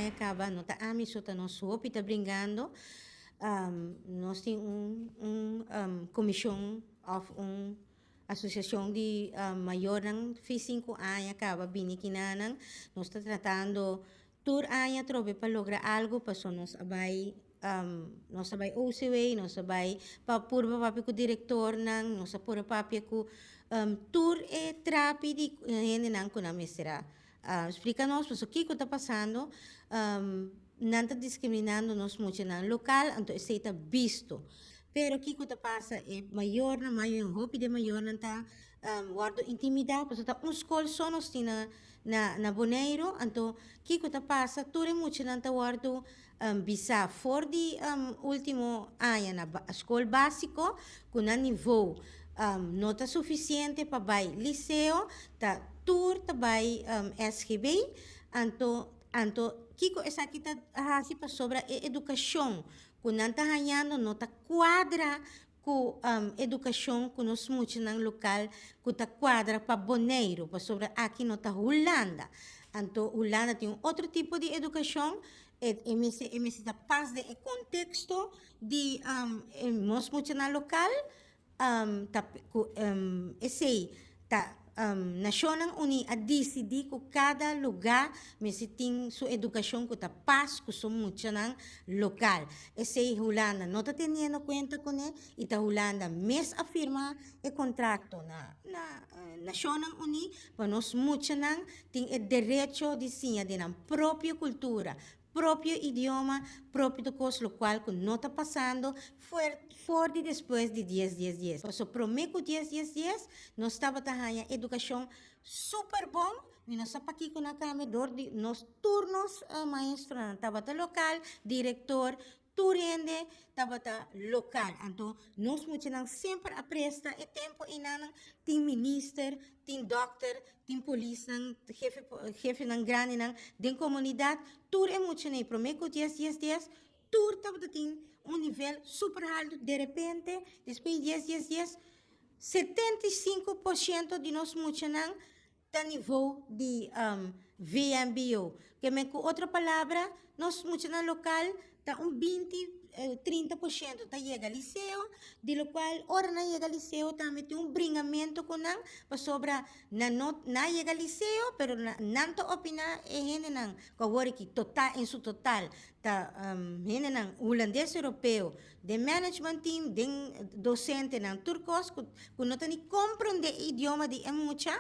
aña kaba, no ta ami so, ta nos hopi ta bringando. Nos tin un komishon òf un asosiashon di mayornan fi 5 aña kaba bini kinanan. Nos ta tratando tur aña trobe pa logra algo, paso nos a bai OCW, nos a bai pa purba papia ku direktornan, nos a purba papia ku tur e trapi di hendenan ku nan mester a splika nos paso kiko ta pasando. Nan ta diskriminando nos muchanan lokal, anto esei ta bisto. Pero kiko ta pasa? E mayornan, mayor hopi di e mayornan ta wòrdu intimidá, pasobra ta un skol so nos tin na Boneiru. Anto kiko ta pasa? Tur e muchanan ta wòrdu bisá for di último aña na skol básiko ku nan nivou no ta sufisiente pa bai liseo, ta tur ta bai SGB. Anto kiko esaki ta hasi? Pasobra e edukashon ku nan ta hañando no ta kuadra ku edukashon ku nos muchanan lokal ku ta kuadra pa Boneiru, pasobra aki no ta Hulanda. Anto Hulanda tin un otro tipo di edukashon, e mester ta pas den e konteksto di nos muchanan lokal. Ta ku esei ta Nashonnan Uní a disidí ku kada lugá mester tin su edukashon ku ta pas ku su muchanan lokal. Esei Hulanda no ta teniendo kuenta kuné i ta Hulanda mes a firma e kontrakto na Nashonnan Uní pa nos muchanan tin e derecho di siña den nan propio kultura, propio idioma, propio kos, lokual ku no ta pasando for di despues di 10-10-10. Paso promé ku 10-10-10 nos tabata haña edukashon super bon, mi no sa pakiko nan kambia dor di nos tur nos maestronan tabata lokal, direktor, tur hende tabata lokal. Anto nos muchanan semper a presta e tempu einan tin minister, tin dòkter, tin polisnan, hefe, hefenan grandinan den komunidat, tur e muchanan promé ku 10-10-10 tur tabata tin un nivel super altu. De repente, despues 10-10-10, 75% di nos muchanan ta nivou di VMBO. Ke men ku otro palabra, nos muchanan lokal ta un 20, 30% ta yega liceo, di lokual ora nan yega liceo tambe tin un bringamentu ku nan, pasobra nan no nan yega liceo, pero nan ta opiná e hendenan ku awor aki total en su total ta hendenan hulandes europeo den management team, den dosentenan, tur kos ku no ta ni komprondé e idioma di e mucha,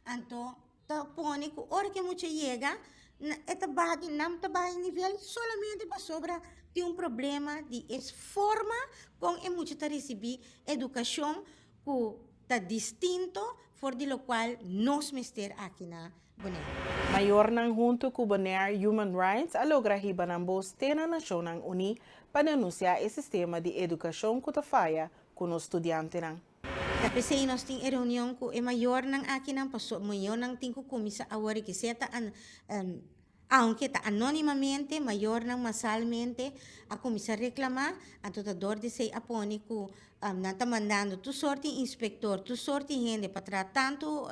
anto ta pone ku ora ku e mucha yega, e ta baha di nan ta baha di nivel solamente pasobra tin un problema di e forma kon e mucha ta risibí edukashon ku ta distinto for di lokual nos mester aki na Boneiru. Mayornan huntu ku Bonaire Human Rights a logra hiba nan bos te na Nashonnan Uní pa denunsiá e sistema di edukashon ku ta faya ku nos studiantenan. Ta p'esei nos tin e reunion ku e mayornan akinan, pasobra mayornan tin ku kuminsá awor ki sea ta aunke ta anónimamente, mayornan masalmente a kuminsá reklamá, anto ta dor di esei a pone ku nan ta mandando tur sort di inspektor, tur sort di hende pa traha tantu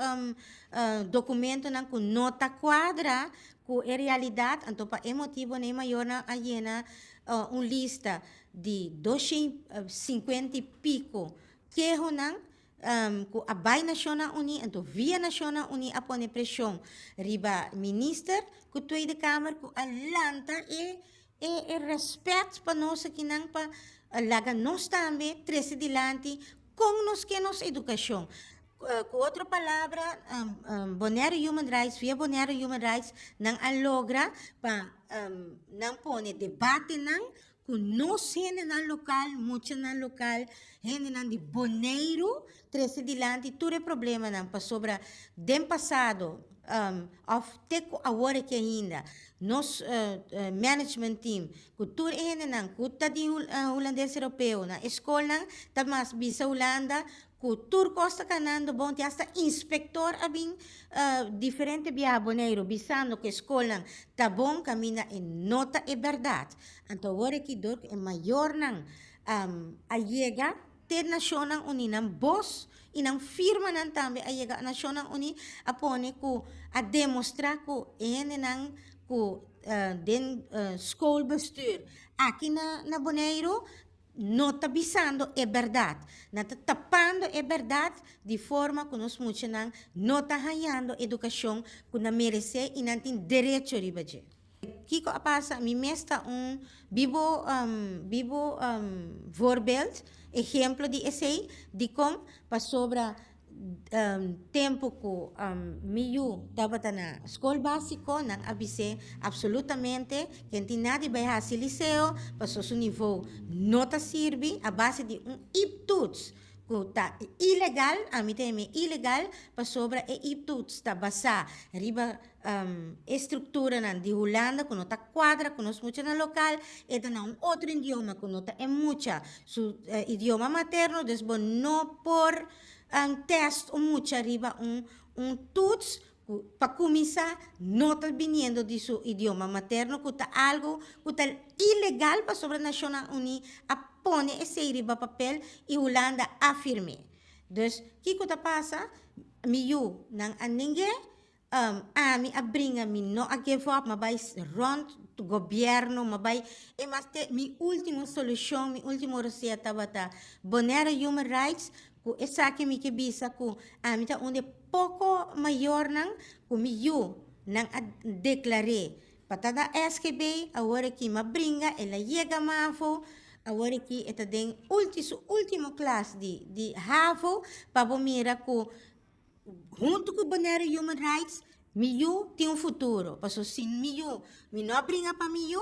dokumentonan ku no ta kuadra ku e realidat. Anto pa e motibu e mayornan a yena un lista di 250 i piko kehonan ku a bai Nashonnan Uní, anto via Nashonnan Uní a pone preshon riba minister ku Tweede Kamer ku a lanta e rèspèt pa nos akinan pa laga nos tambe trese dilanti kon nos ke nos edukashon. Ku otro palabra, Bonaire Human Rights, via Bonaire Human Rights nan a logra pa nan pone debatenan ku nos hendenan lokal, muchanan lokal, hendenan di Boneiru trese dilanti tur e problemanan, pasobra den pasado òf te ku awor aki ainda nos management team ku tur e hendenan ku ta di hulandes europeo na e skolnan ta mas bisa Hulanda ku tur kos ta kanando bon, te asta inspektor a bin diferente biaha Boneiru bisando ku e skolnan ta bon kaminda e no ta e bèrdat. Anto awor aki dor ku e mayornan a yega te Nashonnan Uní, nan bos i nan firmanan tambe a yega Nashonnan Uní, a pone ku a demostrá ku e hendenan ku. den schoolbestuur aki na Boneiru no ta bisando e bèrdat. Nan ta tapando e bèrdat di forma ku nos muchanan no ta hañando edukashon ku nan meresé i nan tin derecho riba dje. Kiko a pasa? Mi mes ta un bibo bibo voorbeeld, ehemplo di esei. Dikon? Pasobra tempu ku mi yu tabata na skol básiko, nan a bis'é apsolutamente ke tin nada di bai hasi liseo, pasobra su nivou no ta sirbi a base di un iptoets ku ta ilegal, ami ta yam'é ilegal, pasobra e iptoets ta basá riba e strukturanan di Hulanda ku no ta kuadra ku nos muchanan lokal, e ta na un otro idioma ku no ta e mucha su idioma materno, dus bo no por tèst un mucha riba un un toets ku pa kuminsá no ta biniendo di su idioma materno ku ta algu ku ta ilegal pasobra Nashonnan Uní a pone esei riba papel i Hulanda a firm'é. Dus kiko ta pasa? Mi yu nan a neng'é. Ami a bringa, mi no a give up, m'a bai rond gobierno, m'a bai e mas te mi ultimo solucion, mi ultimo rosea tabata Bonaire Human Rights, ku esaki mi ke bisa ku ami ta un di e poko mayornan ku mi yu nan a deklar'é pa ta na SGB, awor aki m'a bringa, el a yega mafo, awor aki e ta den ulti su ultimo klas di di havo, pa bo mira ku Huntu ku Bonaire Human Rights, mi yu tin un futuro. Pasobra si mi yu, mi no a bringa pa mi yu,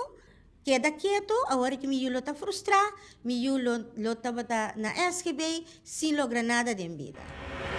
keda ketu, awor ki mi yu lo ta frustrá, mi yu lo lo tabata na SGB sin logra nada den bida.